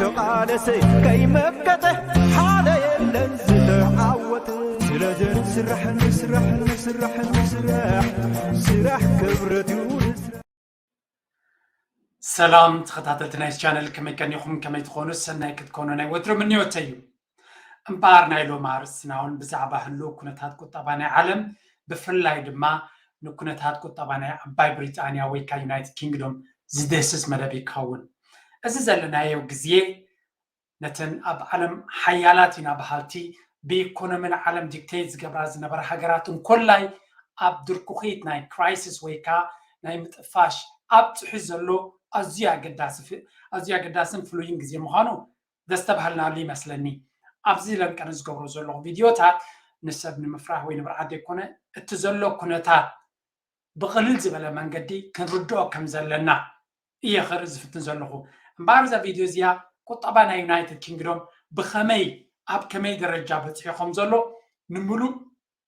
ተቓለሰ ከይመከተ ሓደ የለን ዝተዓወተ። ስለዚ ንስራሕ፣ ንስራሕ፣ ንስራሕ፣ ንስራሕ፣ ስራሕ ክብረት እዩ። ሰላም ተኸታተልቲ ናይ ቻነል፣ ከመይ ቀኒኹም? ከመይ ትኾኑ? ሰናይ ክትኮኑ ናይ ወትሩ ምንዮተይ እዩ። እምበኣር ናይ ሎም ኣርእስትና እውን ብዛዕባ ህሉው ኩነታት ቁጠባ ናይ ዓለም፣ ብፍላይ ድማ ንኩነታት ቁጠባ ናይ ዓባይ ብሪጣንያ ወይ ከኣ ዩናይትድ ኪንግዶም ዝድህስስ መደብ ይከውን። እዚ ዘለናዮ ግዜ ነተን ኣብ ዓለም ሓያላት ኢና በሃልቲ፣ ብኢኮኖሚ ንዓለም ዲክቴት ዝገብራ ዝነበራ ሃገራት እንኮላይ ኣብ ድርኩኺት ናይ ክራይሲስ ወይ ከኣ ናይ ምጥፋሽ ኣብፅሑ ዘሎ ኣዝዩ ኣገዳሲ ፍ-፣ ኣዝዩ ኣገዳስን ፍሉይን ግዜ ምዃኑ ዘስተብሃልናሉ ይመስለኒ። ኣብዚ ለንቀነ ዝገብሮ ዘለኹ ቪድዮታት ንሰብ ንምፍራህ ወይ ንምርዓድ ዘይኮነ፣ እቲ ዘሎ ኩነታት ብቕልል ዝበለ መንገዲ ክንርድኦ ከም ዘለና እየ ክርኢ ዝፍትን ዘለኹ። እምበኣር እዛ ቪድዮ እዚኣ ቁጠባ ናይ ዩናይትድ ኪንግዶም ብኸመይ፣ ኣብ ከመይ ደረጃ በፂሑ ከም ዘሎ ንምሉእ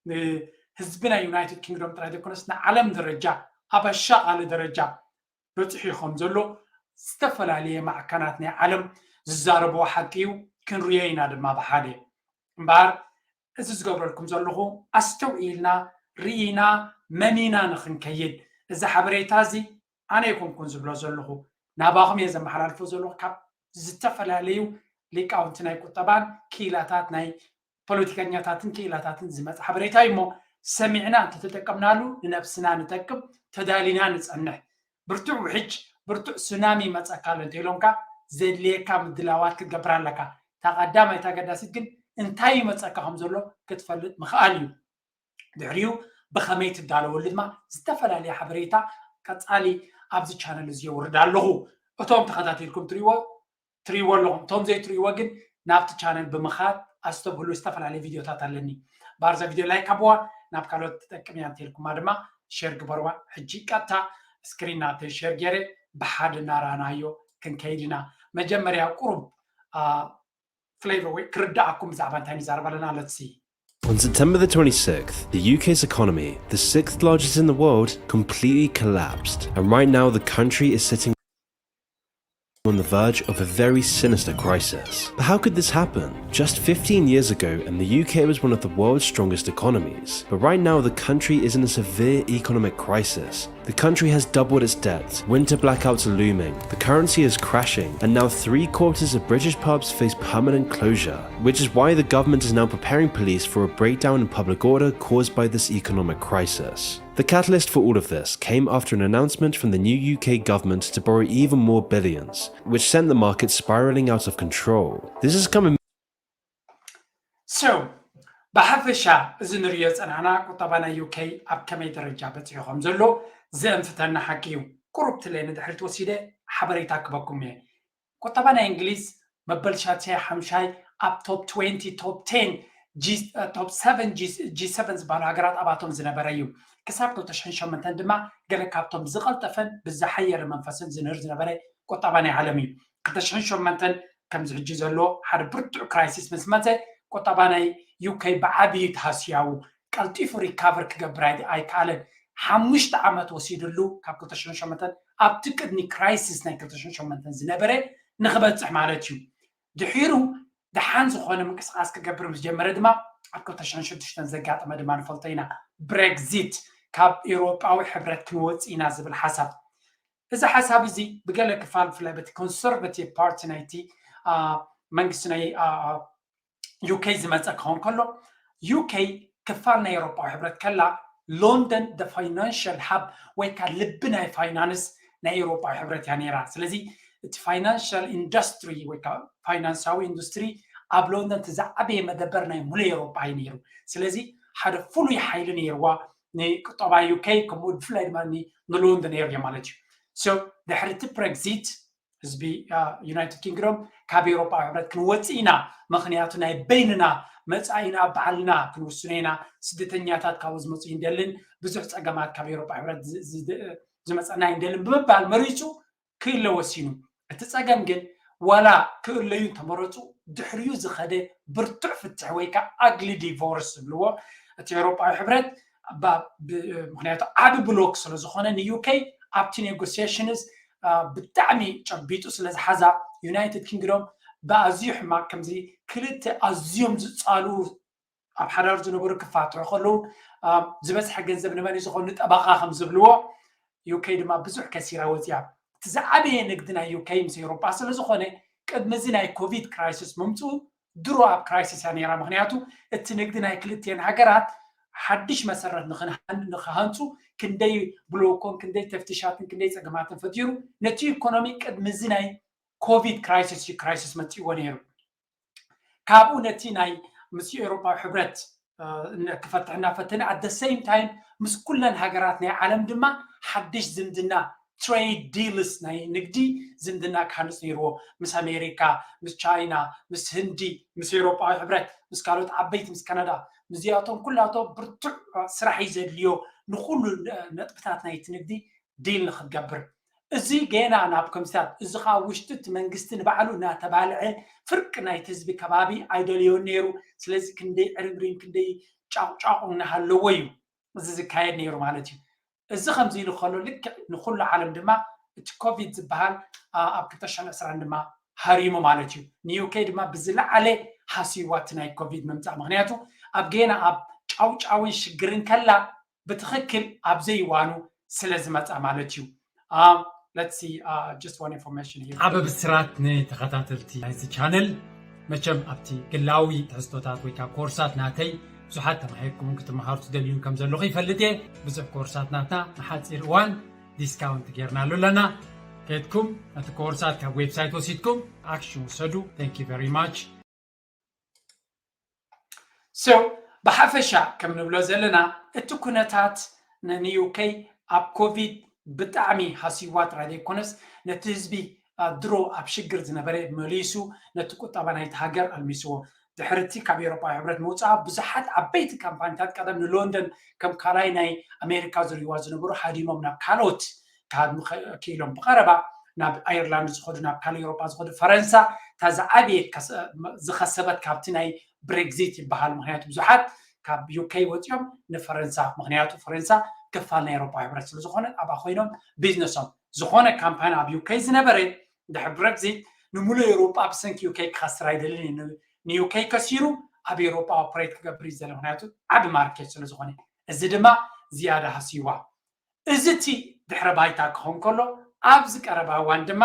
ንህዝቢ ናይ ዩናይትድ ኪንግዶም ጥራይ ዘይኮነስ ንዓለም ደረጃ፣ ኣብ ኣሻቓሊ ደረጃ በፂሑ ከም ዘሎ ዝተፈላለየ ማዕከናት ናይ ዓለም ዝዛረብዎ ሓቂ እዩ። ክንርእዮ ኢና ድማ ብሓደ። እምበኣር እዚ ዝገብረልኩም ዘለኹ ኣስተውዒልና፣ ርኢና፣ መሚና ንኽንከይድ፣ እዚ ሓበሬታ እዚ ኣነ ኣይኮንኩን ዝብሎ ዘለኹ፣ ናባኹም እየ ዘመሓላልፎ ዘለኹ። ካብ ዝተፈላለዩ ሊቃውንቲ ናይ ቁጠባን ክኢላታት ናይ ፖለቲከኛታትን ክኢላታትን ዝመጽእ ሓበሬታ እዩ እሞ፣ ሰሚዕና እንተተጠቀምናሉ ንነብስና ንጠቅም፣ ተዳሊና ንጸንሕ። ብርቱዕ ውሕጅ፣ ብርቱዕ ሱናሚ ይመጸካ ኣሎ እንተኢሎምካ፣ ዘድልየካ ምድላዋት ክትገብር ኣለካ። እታ ቀዳማይት ኣገዳሲት ግን እንታይ ይመጸካ ከም ዘሎ ክትፈልጥ ምኽኣል እዩ። ድሕሪኡ ብኸመይ ትዳለወሉ ድማ ዝተፈላለየ ሓበሬታ ቀጻሊ ኣብዚ ቻነል እዚ የውርድ ኣለኹ። እቶም ተኸታቲልኩም ትሪእዎ፣ ትሪእዎ ኣለኹም። እቶም ዘይትሪእዎ ግን ናብቲ ቻነል ብምኻድ ኣስተብህሉ፣ ዝተፈላለየ ቪድዮታት ኣለኒ። ባርዛ ቪድዮ ላይክ ኣብዋ፣ ናብ ካልኦት ትጠቅም እያ እንተልኩማ ድማ ሼር ግበርዋ። ሕጂ ቀጥታ ስክሪን ናተይ ሼር ገይረ ብሓደ እናረኣናዮ ክንከይድ ኢና። መጀመርያ ቁሩብ፣ አ፣ ፍሌቨር ወይ ክርድኣኩም ብዛዕባ እንታይ ንዛረብ ኣለና። Let's see. On September the twenty-sixth, the U K's economy, the sixth largest in the world, completely collapsed. And right now, the country is sitting on the verge of a very sinister crisis. But how could this happen? Just fifteen years ago, and the U K was one of the world's strongest economies. But right now, the country is in a severe economic crisis. The country has doubled its debt, winter blackouts are looming, the currency is crashing, and now three quarters of British pubs face permanent closure, which is why the government is now preparing police for a breakdown in public order caused by this economic crisis. The catalyst for all of this came after an announcement from the new U K government to borrow even more billions, which sent the market spiraling out of control. This is coming So፣ ብሓፈሻ እዚ ንርእዮ ጸናሕና ቁጠባ ናይ ዩ ኬ ኣብ ከመይ ደረጃ በጺሑ ከም ዘሎ ዘእንፍተና ሓቂ እዩ። ቁሩብ ትለ ንድሕሪት ወሲደ ሓበሬታ ክበኩም እየ። ቁጠባ ናይ እንግሊዝ መበል ሻድሻይ ሓምሻይ ኣብ ቶፕ ትዌንቲ፣ ቶፕ ቴን፣ ጂ-፣ እ፣ ቶፕ ሰቨን፣ ጂ-፣ ጂ ሰቨን ዝበሃሉ ሃገራት ኣባቶም ዝነበረ እዩ። ክሳብ ክልተ ሽሕን ሸሞንተን ድማ ገለ ካብቶም ዝቐልጠፈን ብዝሓየለ መንፈስን ዝንህር ዝነበረ ቁጠባ ናይ ዓለም እዩ። ክልተ ሽሕን ሸሞንተን ከምዚ ሕጂ ዘሎ ሓደ ብርቱዕ ክራይሲስ ምስ መጸ፣ ቁጠባ ናይ ዩ ኬ ብዓብዪ ተሃስያዉ፣ ቀልጢፉ ሪካቨር ክገብር ኣይ-፣ ኣይከኣለን። ሓሙሽተ ዓመት ወሲድሉ ካብ ክልተ ሽሕን ሸሞንተን ኣብቲ ቅድሚ ክራይሲስ ናይ ክልተ ሽሕን ሸሞንተን ዝነበረ ንኽበጽሕ ማለት እዩ። ድሒሩ ደሓን ዝኾነ ምንቅስቓስ ክገብር ምስ ጀመረ ድማ ኣብ ክልተ ሽሕን ሽዱሽተን ዘጋጠመ ድማ ንፈልጦ ኢና። ብሬግዚት፣ ካብ ኤውሮጳዊ ሕብረት ክንወጽእ ኢና ዝብል ሓሳብ። እዚ ሓሳብ እዚ ብገለ ክፋል ብፍላይ በቲ ኮንሰርቫቲቭ ፓርቲ ናይቲ፣ አ፣ መንግስቲ ናይ፣ አ፣ ዩ ኬ ዝመጸ ክኸውን ከሎ፣ ዩ ኬ ክፋል ናይ ኤውሮጳዊ ሕብረት ከላ፣ ሎንደን ደ ፋይናንሻል ሃብ ወይ ከዓ ልቢ ናይ ፋይናንስ ናይ ኤውሮጳዊ ሕብረት እያ ነይራ። ስለዚ እቲ ፋይናንሻል ኢንዱስትሪ ወይ ከዓ ፋይናንሳዊ ኢንዱስትሪ ኣብ ሎንደን እቲ ዝዓበየ መደበር ናይ ሙሉእ ኤውሮጳ እዩ ነይሩ። ስለዚ ሓደ ፍሉይ ሓይሊ ነይርዋ ንቁጠባ ዩ ኬ፣ ከምኡ ብፍላይ ድማ ኒ-፣ ንሎንደን ኤርያ ማለት እዩ። ሶ ድሕሪ እቲ ብሬግዚት ህዝቢ፣ አ፣ ዩናይትድ ኪንግዶም ካብ ኤውሮጳዊ ሕብረት ክንወጽእ ኢና፣ ምኽንያቱ ናይ በይንና መጻኢና ባዕልና ክንውስኖ ኢና። ስደተኛታት ካብኡ ዝመጹ ይንደልን፣ ብዙሕ ጸገማት ካብ ኤውሮጳዊ ሕብረት ዝ-፣ ዝ-፣ ዝመጸና ይንደልን ብምባል መሪጹ ክእለ ወሲኑ። እቲ ጸገም ግን ዋላ ክእለዩ እንተመረጹ ድሕሪኡ ዝኸደ ብርቱዕ ፍትሕ ወይ ከዓ ኣግሊ ዲቮርስ ዝብልዎ እቲ ኤውሮጳዊ ሕብረት ባ-፣ ብ-፣ ምኽንያቱ ዓቢ ብሎክ ስለ ዝኾነ ንዩ ኬ ኣብቲ ኔጎሲዬሽንስ ብጣዕሚ ጨቢጡ ስለ ዝሓዛ፣ ዩናይትድ ኪንግዶም ብኣዝዩ ሕማቅ ከምዚ ክልተ ኣዝዮም ዝጻልኡ ኣብ ሓዳር ዝነበሩ ክፋትሑ ከለዉ ዝበዝሐ ገንዘብ ንመን እዩ ዝኾኑ ጠበቃ ከም ዝብልዎ፣ ዩኬ ድማ ብዙሕ ከሲራ ወፅያ። እቲ ዝዓበየ ንግዲ ናይ ዩኬ ምስ ኤውሮጳ ስለ ዝኾነ ቅድሚ እዚ ናይ ኮቪድ ክራይሲስ ምምፅኡ ድሮ ኣብ ክራይሲስ እያ ነይራ። ምክንያቱ እቲ ንግዲ ናይ ክልቲኤን ሃገራት ሓድሽ መሰረት ንክሃንፁ ክንደይ ብሎኮን ክንደይ ተፍትሻትን ክንደይ ፀገማትን ፈጢሩ ነቲ ኢኮኖሚ ቅድሚ እዚ ናይ ኮቪድ ክራይሲስ እዩ ክራይሲስ መፅእዎ ነይሩ። ካብኡ ነቲ ናይ ምስ ኤውሮፓዊ ሕብረት ክፈትሕ እናፈተነ at the same time ምስ ኩለን ሃገራት ናይ ዓለም ድማ ሓድሽ ዝምድና ትሬድ ዲልስ ናይ ንግዲ ዝምድና ክሃንፅ ነይርዎ። ምስ ኣሜሪካ፣ ምስ ቻይና፣ ምስ ህንዲ፣ ምስ ኤውሮፓዊ ሕብረት፣ ምስ ካልኦት ዓበይቲ፣ ምስ ካናዳ፣ ምስዚኣቶም ኩላቶም ብርቱዕ ስራሕ እዩ ዘድልዮ ንኩሉ ነጥብታት ናይቲ ንግዲ ዲል ንክትገብር። እዚ ገና ናብ ከምዚታት እዚ ከዓ ውሽጢ እቲ መንግስቲ ንባዕሉ እናተባልዐ ፍርቂ ናይቲ ህዝቢ ከባቢ ኣይደልዮን ነይሩ። ስለዚ ክንደይ ዕርምሪም ክንደይ ጫቁጫቁ እናሃለዎ እዩ እዚ ዝካየድ ነይሩ ማለት እዩ። እዚ ከምዚ ኢሉ ከሎ ልክዕ ንኩሉ ዓለም ድማ እቲ ኮቪድ ዝበሃል ኣብ ክልተ ሽሕን ዕስራን ድማ ሃሪሙ ማለት እዩ። ንዩኬ ድማ ብዝለዓለ ሃስይዋ እቲ ናይ ኮቪድ ምምፃእ ምክንያቱ ኣብ ገና ኣብ ጫውጫውን ሽግርን ከላ ብትኽክል ኣብ ዘይዋኑ ስለ ዝመፃ ማለት እዩ። ዓበ ብስራት ንተኸታተልቲ ናይዚ ቻነል። መቸም ኣብቲ ግላዊ ትሕዝቶታት ወይ ከዓ ኮርሳት ናተይ ብዙሓት ተማሂርኩምን ክትመሃሩ ትደልዩን ከም ዘለኹ ይፈልጥ እየ። ብዙሕ ኮርሳት ናትና ንሓፂር እዋን ዲስካውንት ጌርናሉ ኣለና። ከድኩም ነቲ ኮርሳት ካብ ዌብሳይት ወሲድኩም ኣክሽን ውሰዱ። Thank you very much። So ብሓፈሻ ከም ንብሎ ዘለና እቲ ኩነታት ንዩኬ ኣብ ኮቪድ ብጣዕሚ ሃስይዋ ጥራይ ዘይኮነስ ነቲ ህዝቢ ድሮ ኣብ ሽግር ዝነበረ መሊሱ ነቲ ቁጠባ ናይቲ ሃገር ኣልሚስዎ። ድሕርቲ ካብ ኤውሮፓዊ ሕብረት ምውፃኣ ብዙሓት ዓበይቲ ካምፓኒታት ቀደም ንሎንደን ከም ካልኣይ ናይ ኣሜሪካ ዝሪእዋ ዝነበሩ ሃዲሞም ናብ ካልኦት ክሃድሙ ክኢሎም። ብቐረባ ናብ ኣየርላንድ ዝኸዱ ናብ ካልእ ኤውሮጳ ዝኸዱ ፈረንሳ እታ ዝዓበየት ዝኸሰበት ካብቲ ናይ ብሬግዚት ይበሃል። ምክንያቱ ብዙሓት ካብ ዩኬ ወፂኦም ንፈረንሳ ምክንያቱ ፈረንሳ ክፋል ናይ ኤውሮጳ ሕብረት ስለዝኾነ ኣብኣ ኮይኖም ቢዝነሶም ዝኾነ ካምፓኒ ኣብ ዩኬ ዝነበረ ድሕሪ ብሬግዚት ንምሉእ ኤውሮጳ ብሰንኪ ዩኬ ክኸስር ኣይደልን እዩ። ንዩኬ ከሲሩ ኣብ ኤውሮጳ ኦፕሬት ክገብር እዩ ዝደለ ምክንያቱ ዓቢ ማርኬት ስለዝኾነ እዚ ድማ ዝያዳ ሃስይዋ። እዚ እቲ ድሕረ ባይታ ክኸውን ከሎ ኣብዚ ቀረባ እዋን ድማ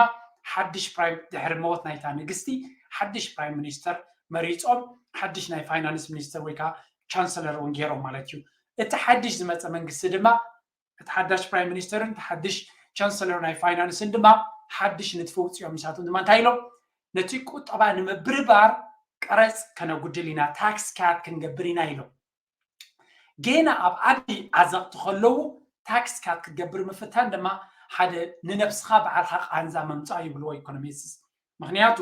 ሓድሽ ፕራይም ድሕሪ ሞት ናይታ ንግስቲ ሓድሽ ፕራይም ሚኒስተር መሪፆም ሓድሽ ናይ ፋይናንስ ሚኒስተር ወይ ከዓ ቻንሰለር እውን ገይሮም ማለት እዩ። እቲ ሓድሽ ዝመፀ መንግስቲ ድማ እቲ ሓዳሽ ፕራይም ሚኒስተርን እቲ ሓድሽ ቻንሰለር ናይ ፋይናንስን ድማ ሓድሽ ንጥፊ ውፅኦም። ንሳቶም ድማ እንታይ ኢሎም ነቲ ቁጠባ ንምብርባር ቀረፅ ከነጉድል ኢና ታክስ ካት ክንገብር ኢና ኢሎም። ጌና ኣብ ዓቢ ዓዘቕቲ ከለዉ ታክስ ካት ክትገብር ምፍታን ድማ ሓደ ንነብስኻ ባዕልኻ ቃንዛ ምምፃእ ይብልዎ ኢኮኖሚስት። ምክንያቱ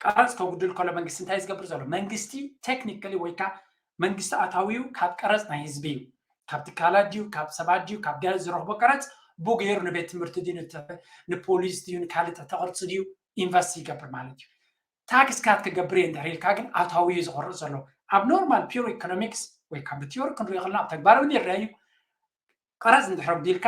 ቀረፅ ከጉድል ከሎ መንግስቲ እንታይ ዝገብር ዘሎ መንግስቲ ቴክኒካሊ ወይ ከዓ መንግስቲ ኣታዊኡ ካብ ቀረፅ ናይ ህዝቢ እዩ። ካብ ትካላት ድዩ ካብ ሰባት ድዩ ካብ ገለ ዝረኽቦ ቀረፅ ብኡ ገይሩ ንቤት ትምህርቲ ድዩ ንፖሊስ ድዩ ንካልእ ትሕተ ቅርፂ ድዩ ኢንቨስት ይገብር ማለት እዩ። ታክስ ካት ክገብር እየ እንድሕር ኢልካ ግን ኣታዊ እዩ ዝቆርፅ ዘሎ። ኣብ ኖርማል ፒር ኢኮኖሚክስ ወይ ካብ ብቲዮሪ ክንሪኦ ከለና ኣብ ተግባር እውን ይረአ እዩ። ቀረፅ እንድሕር ኣጉዲልካ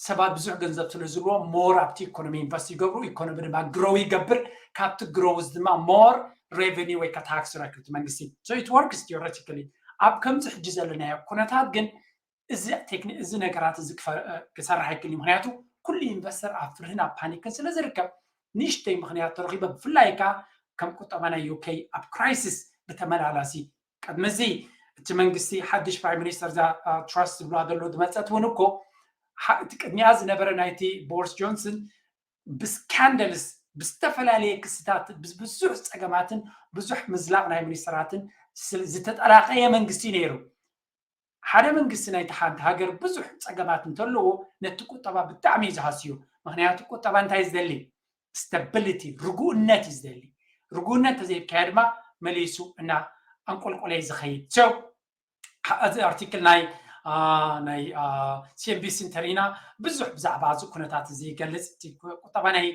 ሰባት ብዙሕ ገንዘብ ስለ ዝብልዎ ሞር ኣብቲ ኢኮኖሚ ኢንቨስት ይገብሩ ኢኮኖሚ ድማ ግሮው ይገብር። ካብቲ ግሮውስ ድማ ሞር ሬቨኒ ወይ ከታክስ ይረክብ መንግስቲ። So it works theoretically። ኣብ ከምዚ ሕጂ ዘለናዮ ኩነታት ግን እዚ ቴክኒ እዚ ነገራት እዚ ክሰርሕ ኣይክእል ምክንያቱ ኩሉ ኢንቨስተር ኣብ ፍርህን ኣብ ፓኒክን ስለ ዝርከብ ንእሽተይ ምክንያት ተረኪበ ብፍላይ ከዓ ከም ቁጠባ ናይ ዩኬ ኣብ ክራይሲስ ብተመላላሲ ቅድሚ እዚ እቲ መንግስቲ ሓድሽ ፕራይም ሚኒስተር እዛ ትራስት ዝብላ ዘሎ ዝመፀት እውን እኮ እቲ ቅድሚኣ ዝነበረ ናይቲ ቦሪስ ጆንሰን ብስካንደልስ ብዝተፈላለየ ክስታት ብዙሕ ፀገማትን ብዙሕ ምዝላቕ ናይ ሚኒስተራትን ዝተጠላቀየ መንግስቲ ነይሩ። ሓደ መንግስቲ ናይቲ ሓንቲ ሃገር ብዙሕ ፀገማት እንተለዎ ነቲ ቁጠባ ብጣዕሚ እዩ ዝሃስዩ። ምክንያቱ ቁጠባ እንታይ ዝደሊ? ስተቢሊቲ ርጉእነት እዩ ዝደሊ። ርጉእነት ተዘይካየ ድማ መሊሱ እና ኣንቆልቆለ እዩ ዝኸይድ። So እዚ ኣርቲክል ናይ ናይ ሲኤንቢሲ እንተሪኢና ብዙሕ ብዛዕባ እዚ ኩነታት እዚ ይገልፅ። እቲ ቁጠባ ናይ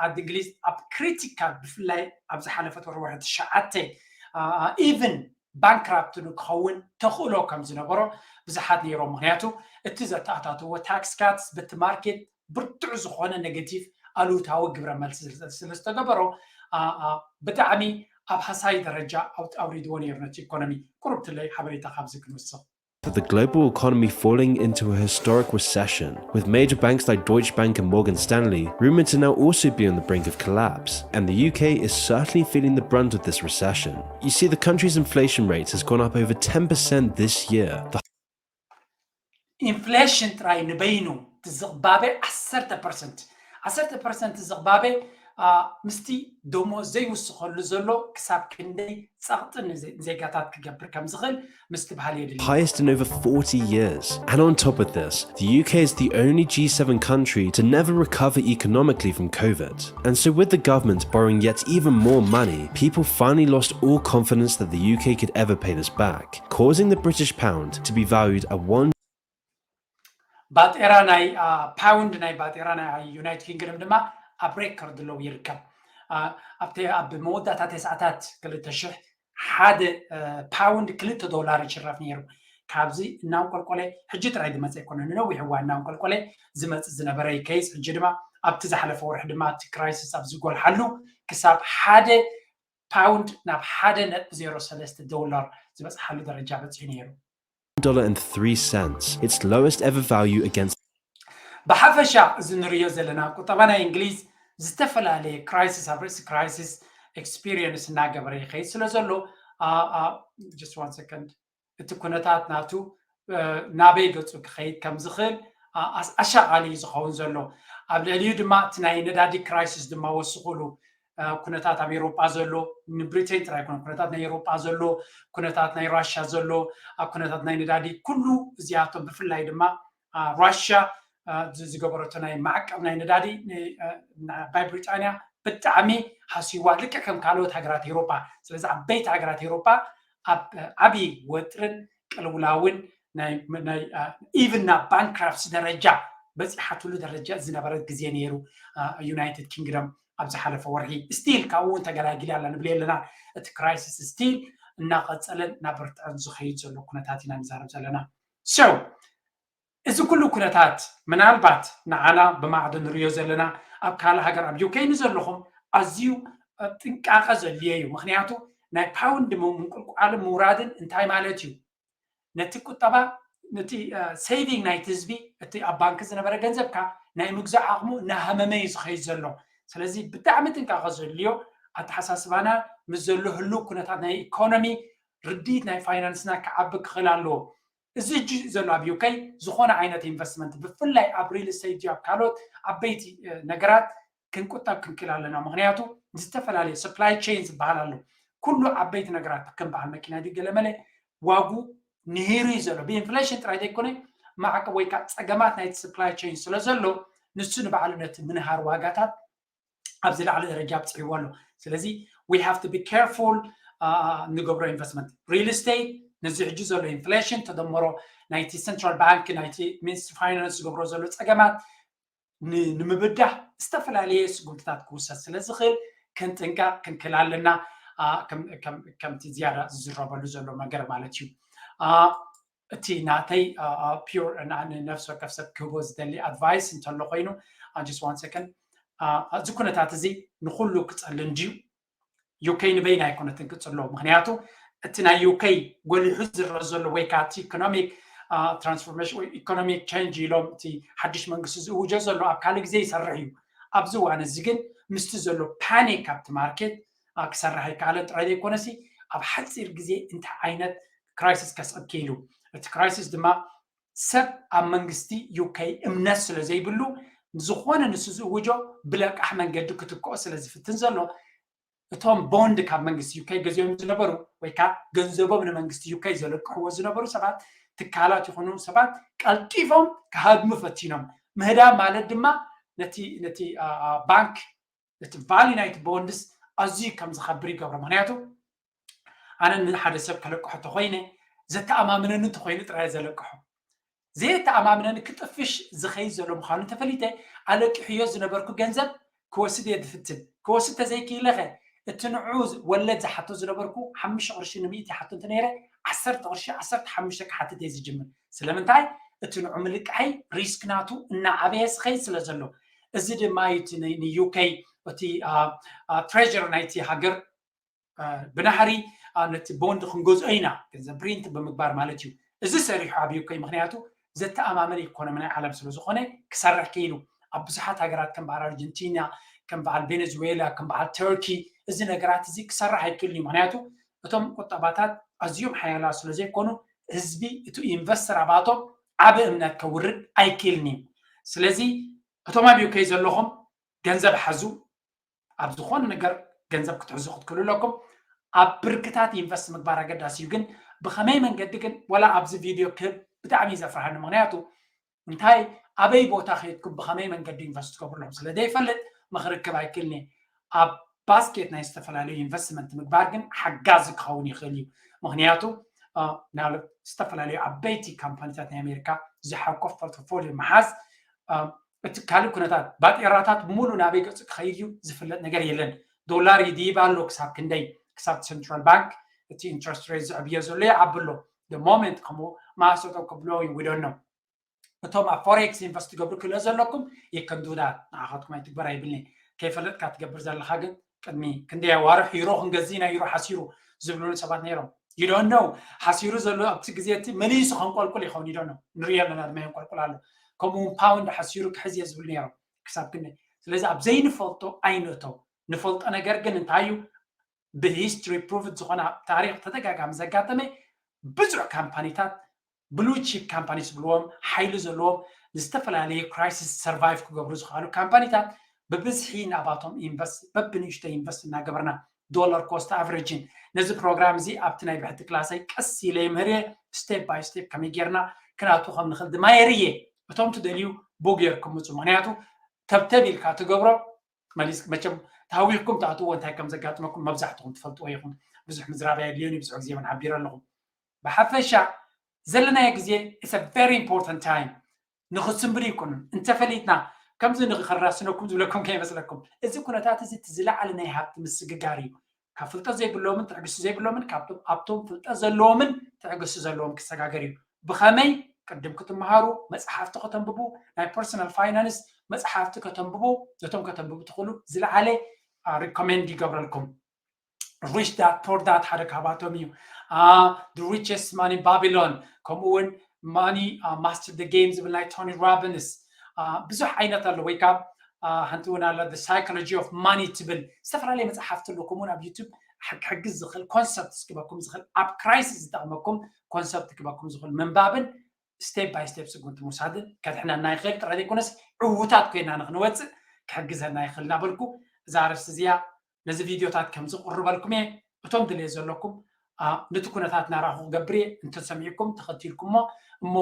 ዓዲ እንግሊዝ ኣብ ክሪቲካል ብፍላይ ኣብ ዝሓለፈት ወርሒ ትሽዓተ ኢቨን ባንክራፕት ንክኸውን ተኽእሎ ከም ዝነበሮ ብዙሓት ነይሮም። ምክንያቱ እቲ ዘተኣታተዎ ታክስ ካትስ በቲ ማርኬት ብርቱዕ ዝኾነ ኔጌቲቭ ኣሉታዊ ግብረ መልሲ ስለ ዝተገበሮ ብጣዕሚ ኣብ ሃሳይ ደረጃ ኣውሪድዎ ነይሩ ነቲ ኢኮኖሚ። ቁሩብ ትለይ ሓበሬታ ካብዚ ክንውስኽ። The global economy falling into a historic recession, with major banks like Deutsche Bank and Morgan Stanley rumored to now also be on the brink of collapse. And the U K is certainly feeling the brunt of this recession. You see, the country's inflation rate has gone up over ten percent this year. The ኢንፍሌሽን ጥራይ ንበይኑ ዝቕባበ ዓሰርተ ፐርሰንት ዓሰርተ ፐርሰንት ዝቕባበ ምስቲ ደሞዝ ዘይውስኸሉ ዘሎ ክሳብ ክንደይ ጸቕጢ ንዜጋታት ክገብር ከም ዝኽእል ምስትብሃል የድሊ። Highest in over forty years. And on top of this, the U K is the only G seven country to never recover economically from COVID. And so, with the government borrowing yet even more money, people finally lost all confidence that the U K could ever pay this back, causing the British pound to be valued at one ባጤራ ናይ ፓውንድ ናይ ባጤራ ናይ ዩናይትድ ኪንግደም ድማ ኣብ ሬከርድ ሎው ይርከብ። ኣብቲ ኣብ መወዳእታ ተስዓታት ክልተ ሽሕ ሓደ ፓውንድ ክልተ ዶላር ይሽረፍ ነይሩ። ካብዚ እናንቆልቆለ ሕጂ ጥራይ ዝመፀ ኣይኮነ፣ ንነዊሕ እዋን እናንቆልቆለ ዝመፅእ ዝነበረ ይከይስ። ሕጂ ድማ ኣብቲ ዝሓለፈ ወርሒ ድማ እቲ ክራይሲስ ኣብ ዝጎልሓሉ ክሳብ ሓደ ፓውንድ ናብ ሓደ ነጥቢ ዜሮ ሰለስተ ዶላር ዝበፅሓሉ ደረጃ በፂሑ ነይሩ። Dollar and three cents, its lowest ever value against ብሓፈሻ እዚ ንሪኦ ዘለና ቁጠባ ናይ እንግሊዝ ዝተፈላለየ ክራይሲስ ኣብ ርእሲ ክራይሲስ ኤክስፒሪየንስ እናገበረ ይኸይድ ስለ ዘሎ just one second እቲ ኩነታት ናቱ ናበይ ገፁ ክኸይድ ከም ዝኽእል ኣሻቓሊ እዩ ዝኸውን ዘሎ። ኣብ ልዕሊኡ ድማ እቲ ናይ ነዳዲ ክራይሲስ ድማ ወስኹሉ ኩነታት ኣብ ኤሮጳ ዘሎ ንብሪቴን ጥራይ ይኮነ ኩነታት ናይ ኤሮጳ ዘሎ ኩነታት ናይ ራሽያ ዘሎ ኣብ ኩነታት ናይ ነዳዲ ኩሉ እዚኣቶም ብፍላይ ድማ ራሽያ ዝገበረቶ ናይ ማዕቀብ ናይ ነዳዲ ባይ ብሪጣንያ ብጣዕሚ ሃስይዋ ልክዕ ከም ካልኦት ሃገራት ኤሮጳ። ስለዚ ዓበይቲ ሃገራት ኤሮጳ ኣብ ዓብዪ ወጥርን ቅልውላውን ኢቭን ናብ ባንክራፕሲ ደረጃ በፂሓትሉ ደረጃ ዝነበረት ግዜ ነይሩ። ዩናይትድ ኪንግደም ኣብ ዝሓለፈ ወርሒ ስቲል ካብኡ እውን ተገላጊላ ኣላ ንብል ኣለና። እቲ ክራይሲስ ስቲል እናቐፀለን እናበርትዐን ዝኸይድ ዘሎ ኩነታት ኢና ንዛረብ ዘለና። So እዚ ኩሉ ኩነታት ምናልባት ንዓና ብማዕዶ ንሪኦ ዘለና ኣብ ካልእ ሃገር ኣብ ዩኬ ንዘለኹም ኣዝዩ ጥንቃቐ ዘድልዮ እዩ። ምክንያቱ ናይ ፓውንድ ምንቁልቋልን ምውራድን እንታይ ማለት እዩ? ነቲ ቁጠባ ነቲ ሴቪንግ ናይቲ ህዝቢ እቲ ኣብ ባንኪ ዝነበረ ገንዘብካ ናይ ምግዛእ ዓቕሙ እናሃመመ እዩ ዝኸይድ ዘሎ። ስለዚ ብጣዕሚ ጥንቃቐ ዘድልዮ ኣተሓሳስባና ምስ ዘሎ ህልው ኩነታት ናይ ኢኮኖሚ ርድኢት ናይ ፋይናንስና ክዓቢ ክኽእል ኣለዎ። እዚ ሕጂ ዘሎ ኣብ ዩኬ ዝኾነ ዓይነት ኢንቨስትመንት ብፍላይ ኣብ ሪል ስቴት ድዩ ኣብ ካልኦት ዓበይቲ ነገራት ክንቁጠብ ክንክእል ኣለና። ምክንያቱ ዝተፈላለየ ሰፕላይ ቼን ዝበሃል ኣሎ። ኩሉ ዓበይቲ ነገራት ከም በዓል መኪና ድዩ ገለመለ ዋጉ ንሂሩ እዩ ዘሎ። ብኢንፍሌሽን ጥራይ ዘይኮነ ማዕቀብ ወይ ከዓ ፀገማት ናይቲ ሰፕላይ ቼን ስለ ዘሎ ንሱ ንባዕሉ ነቲ ምንሃር ዋጋታት ኣብ ዝለዓለ ደረጃ ኣብፅሕዎ ኣሎ። ስለዚ we have to be careful ንገብሮ ኢንቨስትመንት። ሪል ስቴት ነዚ ሕጂ ዘሎ ኢንፍሌሽን ተደመሮ ናይቲ ሰንትራል ባንክ ናይቲ ሚኒስትሪ ፋይናንስ ዝገብሮ ዘሎ ፀገማት ንምብዳህ ዝተፈላለየ ስጉምትታት ክውሰድ ስለ ዝኽእል ክንጥንቀቕ ክንክእል ኣለና። ከምቲ ዝያዳ ዝዝረበሉ ዘሎ ነገር ማለት እዩ። እቲ ናተይ ፒር ንነፍሲ ወከፍ ሰብ ክህቦ ዝደሊ ኣድቫይስ እንተሎ ኮይኑ just one second እዚ ኩነታት እዚ ንኩሉ ክፀልን ድዩ? ዩኬ ንበይና ኣይኮነትን ክፅሎ። ምክንያቱ እቲ ናይ ዩኬ ጎሊሑ ዝረአ ዘሎ ወይ ከዓ እቲ ኢኮኖሚክ ትራንስፎርሜሽን ወይ ኢኮኖሚክ ቸንጅ ኢሎም እቲ ሓድሽ መንግስቲ ዝእውጆ ዘሎ ኣብ ካልእ ግዜ ይሰርሕ እዩ። ኣብዚ እዋን እዚ ግን ምስቲ ዘሎ ፓኒክ ኣብቲ ማርኬት ክሰርሕ ኣይከኣለን ጥራይ ዘይኮነሲ ኣብ ሓፂር ግዜ እንታይ ዓይነት ክራይሲስ ከስዕብ ክኢሉ። እቲ ክራይሲስ ድማ ሰብ ኣብ መንግስቲ ዩኬ እምነት ስለ ዘይብሉ ዝኾነ ንሱ ዝእውጆ ብለቃሕ መንገዲ ክትክኦ ስለ ዝፍትን ዘሎ እቶም ቦንድ ካብ መንግስቲ ዩኬ ገዚኦም ዝነበሩ ወይ ከዓ ገንዘቦም ንመንግስቲ ዩኬ ዘለቅሕዎ ዝነበሩ ሰባት ትካላት ይኹኑ ሰባት ቀልጢፎም ክሃድሙ ፈቲኖም። ምህዳም ማለት ድማ ነቲ ነቲ ባንክ እቲ ቫሊ ናይቲ ቦንድስ ኣዝዩ ከም ዝኸብር ይገብሮ። ምክንያቱ ኣነ ንሓደ ሰብ ከለቅሖ ተኮይነ ዘተኣማምነኒ እንተኮይኑ ጥራይ ዘለቅሖ ዘየተኣማምነኒ ክጥፍሽ ዝኸይድ ዘሎ ምዃኑ ተፈሊጠ ኣለቂሕዮ ዝነበርኩ ገንዘብ ክወስድ እየ ዝፍትን። ክወስድ ተዘይክኢለኸ እቲ ንዑ ወለድ ዝሓቶ ዝነበርኩ ሓሙሽተ ቅርሺ ንምእት ይሓቶ እንተነይረ ዓሰርተ ቅርሺ ዓሰርተ ሓሙሽተ ክሓትት እየ ዝጅምር። ስለምንታይ እቲ ንዑ ምልቃሐይ ሪስክ ናቱ እናዓበየ ዝኸይድ ስለ ዘሎ እዚ ድማ እዩ እቲ ን UK እቲ treasurer ናይቲ ሃገር ብናህሪ ነቲ ቦንድ ክንገዝኦ ኢና፣ ገንዘብ ፕሪንት ብምግባር ማለት እዩ። እዚ ሰሪሑ ኣብ UK ምክንያቱ ዘተኣማምን ኢኮኖሚ ናይ ዓለም ስለ ዝኾነ ክሰርሕ ክኢሉ። ኣብ ብዙሓት ሃገራት ከም በዓል ኣርጀንቲና፣ ከም በዓል ቬኔዙዌላ፣ ከም በዓል ተርኪ እዚ ነገራት እዚ ክሰርሕ ኣይክእልን እዩ። ምክንያቱ እቶም ቁጠባታት ኣዝዮም ሓያላት ስለ ዘይኮኑ ህዝቢ እቲ ኢንቨስተር ኣባቶም ዓቢ እምነት ከውርድ ኣይክእልን እዩ። ስለዚ እቶም ኣብ UK ዘለኹም ገንዘብ ሓዙ፣ ኣብ ዝኾነ ነገር ገንዘብ ክትሕዙ ክትክእሉ ኣለኩም። ኣብ ብርክታት ኢንቨስት ምግባር ኣገዳሲ እዩ። ግን ብኸመይ መንገዲ ግን ወላ ኣብዚ ቪድዮ ክህብ ብጣዕሚ እዩ ዘፍርሃኒ። ምክንያቱ እንታይ ኣበይ ቦታ ከይድኩም ብኸመይ መንገዲ ኢንቨስት ትገብሩ ኣለኹም ስለ ዘይፈልጥ ምኽሪ ክህብ ኣይክእልን እየ። ኣብ ባስኬት ናይ ዝተፈላለዩ ኢንቨስትመንት ምግባር ግን ሓጋዚ ክኸውን ይኽእል እዩ። ምክንያቱ ናብ ዝተፈላለዩ ዓበይቲ ካምፓኒታት ናይ ኣሜሪካ ዝሓቆፍ ፖርትፎሊዮ ምሓዝ እቲ ካልእ ኩነታት ባጤራታት ሙሉ ናበይ ገጹ ክኸይድ እዩ ዝፍለጥ ነገር የለን። ዶላር ይድይብ ኣሎ ክሳብ ክንደይ ክሳብ central bank እቲ interest rate ዝዕብዮ ዘሎ ይዓቢ ኣሎ። The moment ከምኡ ማሶቶ ክብሎ ይውደኖ እቶም ኣብ ፎሬክስ ኢንቨስት ትገብሩ ክእለ ዘለኩም ይከንዱዳ ንዓኻትኩም ኣይትግበር ኣይብልኒ። ከይፈለጥካ ትገብር ዘለካ ግን ቅድሚ ክንደይ ኣዋርሕ ዩሮ ክንገዝእ ኢና ዩሮ ሓሲሩ ዝብሉኒ ሰባት ነይሮም። ይዶነው ሓሲሩ ዘሎ ኣብቲ ግዜ እቲ መሊሱ ከንቆልቁል ይኸውን ይዶነው ንሪኦ ኣለና ድማ የንቆልቁል ኣሎ። ከምኡ እውን ፓውንድ ሓሲሩ ክሕዝ እየ ዝብሉ ነይሮም። ክሳብ ክንደይ ስለዚ ኣብ ዘይንፈልጦ ኣይንእተው። ንፈልጦ ነገር ግን እንታይ እዩ? ብሂስትሪ ፕሩቭድ ዝኾነ ኣብ ታሪክ ተደጋጋሚ ዘጋጠመ ብዙሕ ካምፓኒታት ብሉ ቺፕ ካምፓኒ ዝብልዎም ሓይሊ ዘለዎም ዝተፈላለዩ ክራይሲስ ሰርቫይቭ ክገብሩ ዝኽኣሉ ካምፓኒታት ብብዝሒ ናባቶም ኢንቨስት በብንእሽቶ ኢንቨስት እናገበርና ዶላር ኮስት ኣቨሬጅን ነዚ ፕሮግራም እዚ ኣብቲ ናይ ብሕቲ ክላሰይ ቀስ ኢለ ይምህር እየ። ስቴፕ ባይ ስቴፕ ከመይ ጌርና ክናቱ ከም ንኽእል ድማ የርእየ። እቶም ትደልዩ ቡክ ጌርኩም ምፁ። ምክንያቱ ተብተብ ኢልካ ትገብሮ መሊስ መቸም ታዊኽኩም ትኣትዎ እንታይ ከም ዘጋጥመኩም መብዛሕትኹም ትፈልጥዎ ይኹም። ብዙሕ ምዝራብ ኣየድልዮን እዩ። ብዙሕ ግዜ እውን ሓቢረ ኣለኹም። ብሓፈሻ ዘለናዮ ግዜ it's a very important time። ንኽስንብር ይኮኑን እንተፈሊጥና ከምዚ ንኽኸራስነኩም ዝብለኩም ከይመስለኩም። እዚ ኩነታት እዚ እቲ ዝለዓለ ናይ ሃብቲ ምስግጋር እዩ። ካብ ፍልጠት ዘይብሎምን ትዕግስቲ ዘይብሎምን ካብቶም ኣብቶም ፍልጠት ዘለዎምን ትዕግስቲ ዘለዎም ክሰጋገር እዩ። ብኸመይ? ቅድም ክትመሃሩ፣ መጽሓፍቲ ከተንብቡ፣ ናይ ፐርሰናል ፋይናንስ መጽሓፍቲ ከተንብቡ፣ ነቶም ከተንብቡ ትኽእሉ ዝለዓለ ሪኮሜንድ ይገብረልኩም። ሪች ዳድ ፖር ዳድ ሓደ ካብኣቶም እዩ። The Richest Man in Babylon ከምኡ እውን Money Master the Game ዝብል ናይ ቶኒ ሮቢንስ ብዙሕ ዓይነት ኣሎ። ወይ ካብ ሓንቲ እውን ኣላ ሳይኮሎጂ ኦፍ ማኒ ትብል ዝተፈላለየ መፅሓፍቲ ኣሎ። ከምኡውን ኣብ ዩቱብ ክሕግዝ ዝኽእል ኮንሰፕት ክበኩም ዝኽእል ኣብ ክራይሲስ ዝጠቕመኩም ኮንሰፕት ክበኩም ዝኽእል ምንባብን ስቴፕ ባይ ስቴፕ ስጉምቲ ምውሳድን ከድሕነና ይኽእል ጥራይ ዘይኮነስ ዕዉታት ኮይና ንክንወፅእ ክሕግዘና ይኽእል እናበልኩ እዛ ኣርእስቲ እዚኣ ነዚ ቪድዮታት ከም ዝቕርበልኩም እየ። እቶም ድልየት ዘለኩም ነቲ ኩነታት ናራኹ ክገብር እየ። እንተሰሚዕኩም ተኸቲልኩሞ እሞ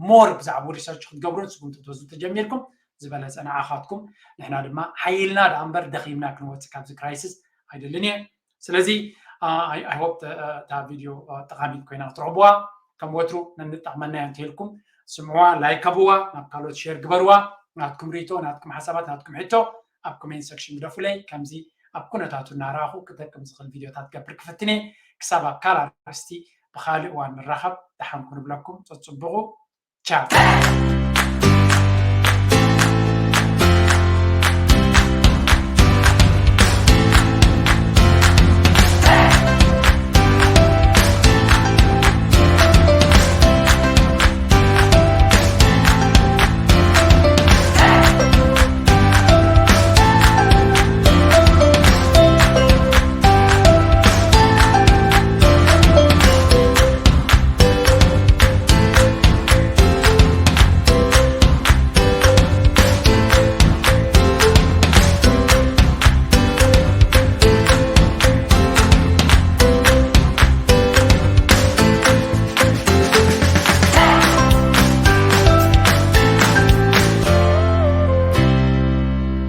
ሞር ብዛዕባ ሪሰርች ክትገብሩን ስጉምቲ ክትወስዱ ተጀሚርኩም ዝበለፀ ንዓኻትኩም ንሕና ድማ ሓይልና ደኣ እምበር ደኺምና ክንወፅእ ካብዚ ክራይሲስ ኣይደልን እየ። ስለዚ I hope እታ ቪድዮ ጠቓሚት ኮይና ክትረኽብዋ ከም ወትሩ ነንጠቕመና እያ እንተኢልኩም ስምዕዋ፣ ላይክ ኣብዋ፣ ናብ ካልኦት ሼር ግበርዋ። ናትኩም ርእይቶ፣ ናትኩም ሓሳባት፣ ናትኩም ሕቶ ኣብ ኮሜንት ሰክሽን ግደፉለይ። ከምዚ ኣብ ኩነታቱ እናረኣኹ ክጠቅም ዝኽእል ቪድዮታት ገብር ክፍትነ። ክሳብ ኣብ ካልእ ኣርእስቲ ብኻልእ እዋን ንራኸብ። ደሓን ኩኑ ብለኩም ጸጽብቑ። ቻው።